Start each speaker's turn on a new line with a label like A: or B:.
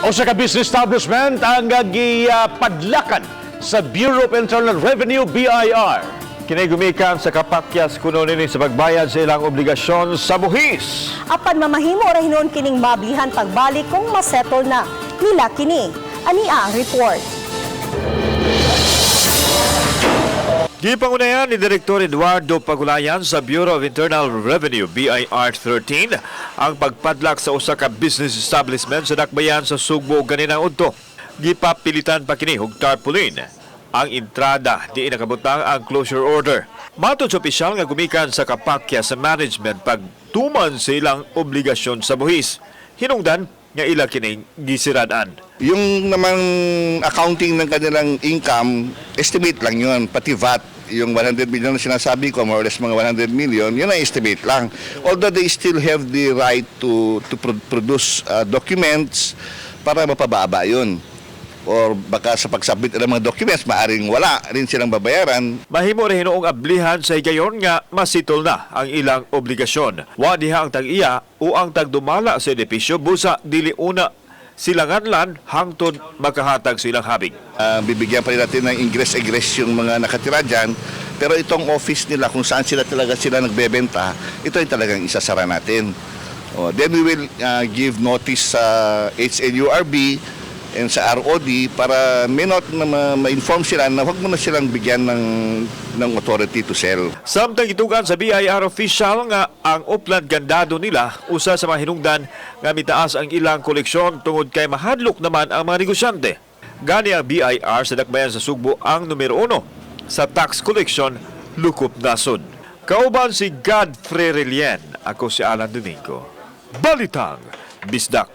A: Usa ka business establishment ang gipadlakan sa Bureau of Internal Revenue, BIR.
B: Kini gumikan sa kapakyas kuno nini sa pagbayad sa ilang obligasyon sa buhis.
C: Apan mamahimo ra hinuon kining mablihan pagbalik kung masettle na nila kini. Ania ang report.
B: Gipangunayan ni Direktor Eduardo Pagulayan sa Bureau of Internal Revenue, BIR 13, ang pagpadlak sa usa ka business establishment sa dakbayan sa Sugbo ganinang udto. Gipapilitan pa kini og tarpaulin ang entrada diin nakabutang ang closure order. Matod sa opisyal nga gumikan sa kapakya sa management pagtuman sa ilang obligasyon sa buhis. Hinungdan nga ila kining gisirad-an.
D: Yung namang accounting ng kanilang income, estimate lang yun. Pati VAT, yung 100 million na sinasabi ko, more or less mga 100 million, yun ang estimate lang. Although they still have the right to produce documents para mapababa yun. Or baka sa pagsubmit ng mga documents, maaring wala rin silang babayaran.
B: Mahimo rin hinuong ablihan sa higayon nga masitol na ang ilang obligasyon. Wa diha ang tag-iya o ang tagdumala sa edipisyo busa dili una silanganlan hangtod makahatag silang habig.
D: Bibigyan pa rin natin ng ingress-egress yung mga nakatira dyan. Pero itong office nila, kung saan sila talaga sila nagbebenta, ito ay talagang isasara natin. Oh, then we will give notice sa HLURB and sa ROD para may not na ma-inform sila na huwag mo na silang bigyan ng authority to sell.
B: Samtang gitugan sa BIR official nga ang upland gandado nila usa sa mga hinungdan nga mitaas ang ilang koleksyon tungod kay mahadlok naman ang mga negosyante. Gani ang BIR sa dakbayan sa Sugbo ang numero uno sa tax collection lukop nasod. Kauban si Godfrey Relien, ako si Alan Domingo. Balitang Bisdak.